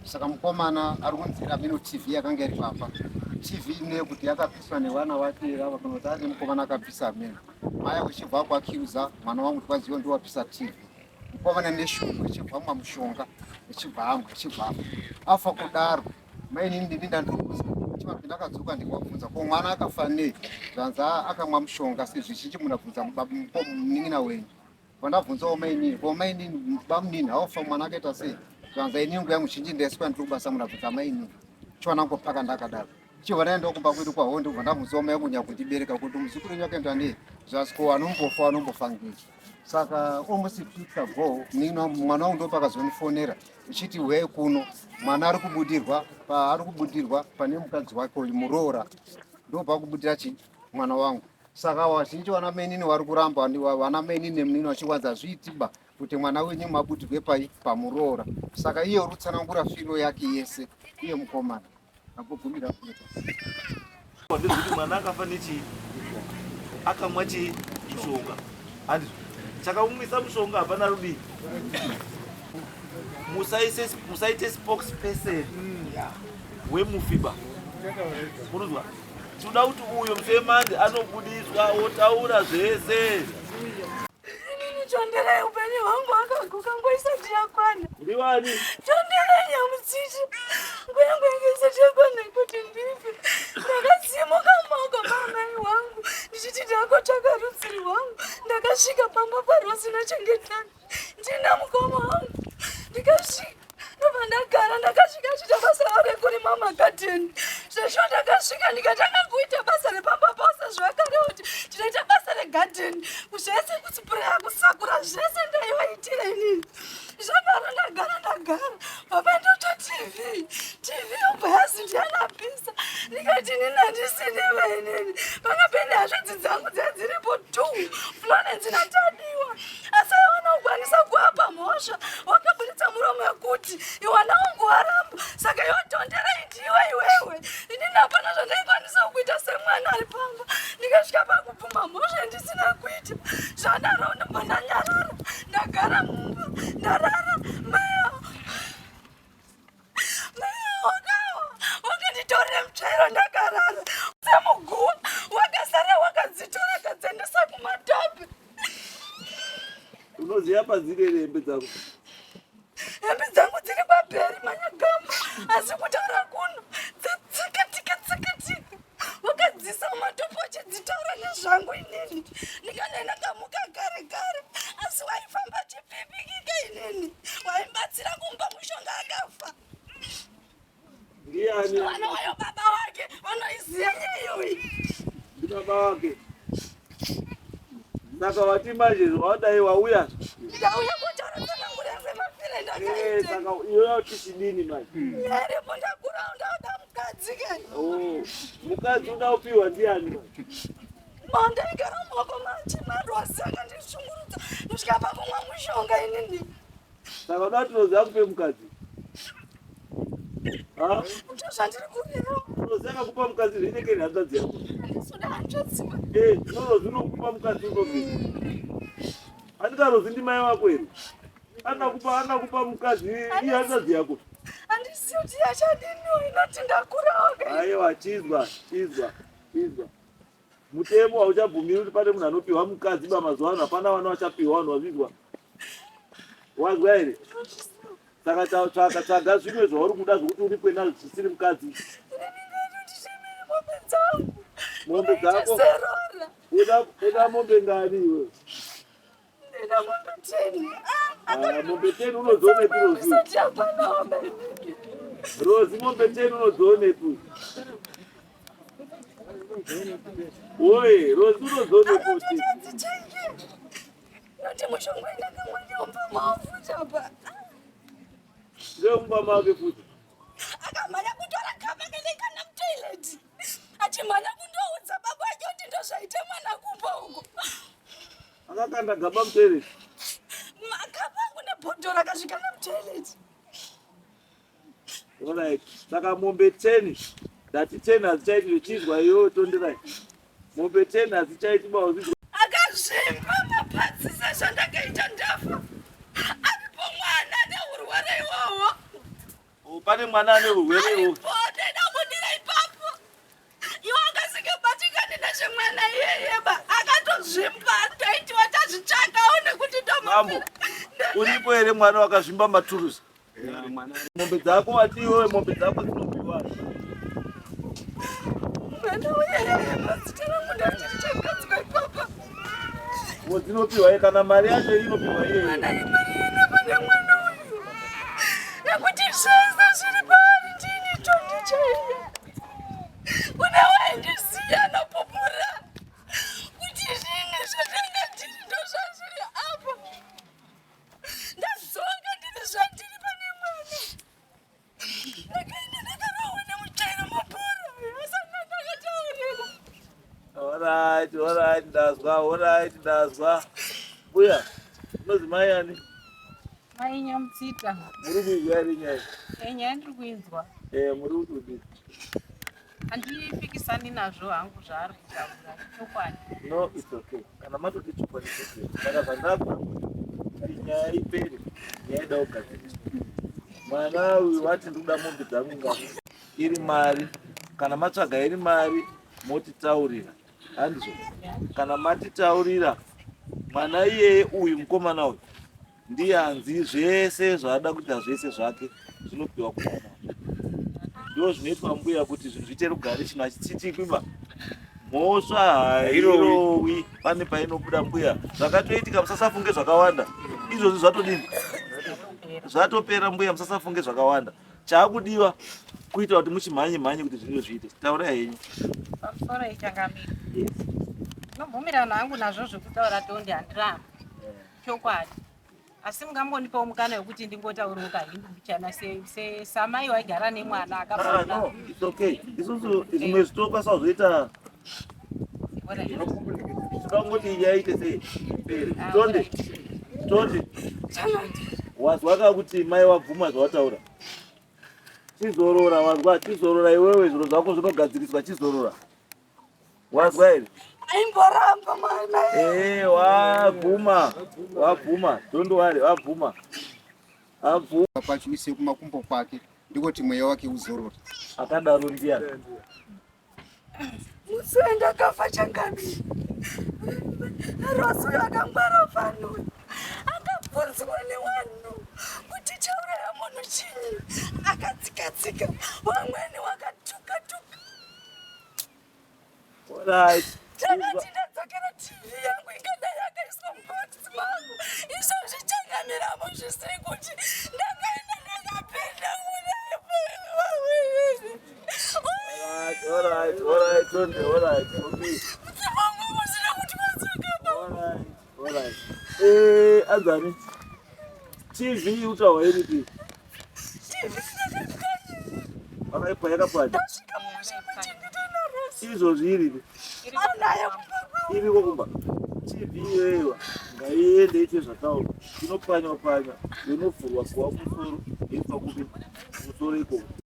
Saka mukomana ari kunzira mino TV yakanga iri pamba. TV ine kuti yakapiswa nevana vake ava kana kuti ane mukomana akapisa amene. Mai uchibva kwakiuza mwana wangu twaziwa ndiwapisa TV. Mukomana neshungu ichibva mwa mushonga ichibva amwa ichibva afa. Afa kudaro mainini ndini ndandikuza chimabvi ndakadzoka ndikavabvunza ko mwana akafa nei zvanzi akamwa mushonga sezvizhinji munabvunza munin'ina wenyu Pandabvunzawo mainini, ko mainini bamunini haufa mwana akaita sei? Zvanza ini nguva yangu zhinji ndaiswa ndiri kubasa munabvunza mainini. Chiwana ngopaka ndakadaro. Chibva ndaenda kumba kwedu kwahondo ndobva ndabvunzawo mai yangu nyakundibereka kuti muzukuru wenyu akaenda nei? Zvanzi ko anombofa anombofa ngei? Saka almost 2 weeks ago munin'ina mwana wangu ndopakazondifonera uchiti huyai kuno mwana ari kubudirwa paari kubudirwa pane mukadzi wake uyu muroora ndopakubudira chi mwana wangu Saka vazhinji vana mainini vari kuramba vana mainini nemunini vachiwanza hazviitiba kuti mwana wenyu mabudirwe pai pamuroora. Saka iye uri kutsanangura filo yake yese iye mukomana akugumira kuita ndezvekuti mwana akafa nechii akamwa chii mushonga handizvo chakamumwisa mushonga hapana rudii musaite spokesperson wemufiba unonzwa Tinoda kuti uyo Msemandi anobudiswa otaura zvese. Inini chonderai upenyu hwangu hwakaguka nguva isati yakwana. Ndiwani? Chonderai nyamutsitsi. Nguva yangu yange isati yakwana kuti ndife. Ndakasimuka mumaoko maamai wangu ndichiti ndakotsvaka rudzi rwangu. Ndakasvika pamba paRosi naChengetani. Ndina mukoma wangu. Ndikasvika ndobva ndagara ndakasvika achiita basa ravo rekurima magadheni zveshuwa ndakasvika ndikatanga kuita basa repamba pose zvakare kuti tinoita basa regadheni zvese kusipureya kusakura zvese ndaivaitira inini zvadaro ndagara ndagara baba ndoto tv tv yobva yazi ndianapisa ndikati inini handisiniva inini panga pene hazvanzi dzangu dzadziripo two florence natadiwa asi aiwana kukwanisa kuapa mhosva wakaburitsa muromo wekuti iwana wangu waramba saka iwe tonderai ndiwe iwewe inini hapana zvandaikwanisa kuita semwana ari pamba ndikasvika pakubvuma mhosva yandisina kuita zvadaro ndobva ndanyarara ndagara mumba ndarara maya Wakanditorera mutsvairo ndakarara semuguva wakasara wakadzitora akadziendesa kumatope. Unoziva padziri hembe dzako? Hembe dzangu dziri pabheri manyagamba asi kutaura kuno dzatsika tika tsika tika wakadzisa mumatope wachidzitaura nezvangu inini ndikane ndakamuka kare kare asi waifamba chipipikika inini waimbatsira kumba mushonga akafa Ndiani? Vana wayo baba wake vanoiziva nyaya iyoyi. Ndibaba wake. Saka wati manje wadai wauya. Ndauya kutaura tsanangura semafire ndakaita. Eh, saka iwe wati chidini manje? Nyaya ndakura ndauda mukadzi kani. Oh, mukadzi uda kupiwa ndiani manje? Mandaigara mumaoko manje marwazi akandishungurudza kusvika pakumwa mushonga inini. Saka uda kuti Rozi akupe mukadzi? Ndozvandiri kureva. Rozi akakupa mukadzi zvinenge iri hanzvadzi yako. Handisuda hanzvadzi. Eh, no Rozi unokupa mukadzi unopi? Andika Rozi ndimai wako here? Anakupa anakupa mukadzi iye hanzvadzi yako. Handisi kuti yachadini inoti ndakurawo. Aiwa chizwa, chizwa, chizwa. Mutemo hauchabvumiri kuti pane munhu anopiwa mukadzi ba mazuva ano hapana vana vachapiwa vanhu vazvinzwa. Wazwa here? Saka tsvaga tsvaga zvimwe zvauri kuda zvekuti uripwe nazvo zvisiri mukadzi. Mombe dzako. Uda uda mombe ngani iwe? Ah, mombe 10 unodzionepi Rozi? Rozi mombe 10 unodzionepi? Woye, Rozi unodzionepi? Noti mushonga ndakamwa nyomba mafuta pa. Ngeumba make futi. Akamhanya kutora gaba kake kana mutoilet. Achimhanya kundoudza baba ake kuti ndozvaita mwana kumba uko. Akakanda gaba mutoilet. Makaba angu nebhodhoro akasvika nemutoilet. Alright. Saka mombe 10 ndati 10 hadzichaiti zvechizwa iyoyo tonderai. Mombe 10 hadzichaiti ba wazvizwa. Akazvimba mapatsi sezvandakaita ndafa. Aripo mwana neurwere iwowo. Oh, pane Pane mwana ane urwere iwo. Aripo, toida kubudira ipapo. Iwe angasingabatikani nezvemwana iyeye ba akatozvimba taiti watazvitsvakawo nekuti Mambo, uripo here mwana wakazvimba maturusi? Mombe dzako wati iwewe mombe dzako dzinopiwa. Mwana uyeyeye mazita rangu ndati richagadzwa ipapa. Wo dzinopiwa ye kana mari yacho inopiwa iyeyo. Mwana imari yena pane mwana uyu. Nekuti zvese zviri paari ndini tondi chaiye. Kune waindisiya anopupura kuti zvinhu zvandanga ndiri ndozvazviri apa. Ndadzoka ndiri zvandiri pane mwana. Ndakaenda ndakarohwa nemutsvairo mabhora asana ndakataurira. Alright, alright, ndazwa, alright, ndazwa. Mbuya, unozi mai ani? Mai Nyamutsita. Muri kuizwa here nyaya? Eh, nyaya ndiri kuinzwa. Eh, muri kuti kudii? Handipikisani nazvo hangu zvaari kutaura, chokwadi. No, it's okay. Kana matoti chokwadi it's okay. Saka zvandakura kuti nyaya ipere, nyaya ida kugadziriswa. Mwana uyu wati ndikuda mombe dzangu ngani iri mari. Kana matsvaga iri mari motitaurira. Handizvo? Kana matitaurira mwana iyeye uyu mukomana uyu ndiye anzi zvese zvaada kuita zvese zvake zvinopiwa kumwana ndo zvinoitwa mbuya kuti zvinhu zviite rugare chinhu hachitsitikwiba mhosva hairowi pane painobuda mbuya zvakatoitika musasafunge zvakawanda izvozvi zvatodini zvatopera mbuya musasafunge zvakawanda chaakudiwa kuita kuti muchimhanye mhanye kuti zvinhu zviite taurai henyu pamusoro yechangamire yes. Ndinobvumirana hangu nazvo zvekutaura Tondi handirambi chokwadi asi mungambondipawo mukana wekuti ndingotaurawo kahindu mbichana samai waigara nemwana akabva ah, no, it's okay isusu zvimwe zvitokwanisa kuzoita toda kungoti nyaya ite sei ah, tonde tonde wazwa ka kuti mai wabvuma zvawataura chizorora wazwa chizorora iwewe zviro zvako zvinogadziriswa chizorora Wazwa here? Aimboramba mwana. Eh, wabvuma. Wabvuma. Don't worry, wabvuma. Abvuma. Pacho ise kumakumbo kwake ndikoti mweya wake uzorore. Akadaro ndiani? Musi wandakafa changamire. Rose uyo akangwara pano. Akabvunzwa newanhu kuti chauraya munhu chinyi. Akatsika-tsika. Wamweni wakatuka-tuka. Takati ndadzokera TV yangu ingadai yakaiswa mubox mangu izvozvi changamiramo zvisiri kuti ndakaenda ndakapinda kudamudzimangu musina kuti vadzoka. Eh, anzani TV utawa iripi? Wakaipa yakapwanya. Izvozvi iripi? Iriko kumba. TV iyoyo ngaiende ite zvataurwa. Inopwanywa pwanywa, inovhurwa kuwa musoro, yoiswa kupi? Musoro ikoko.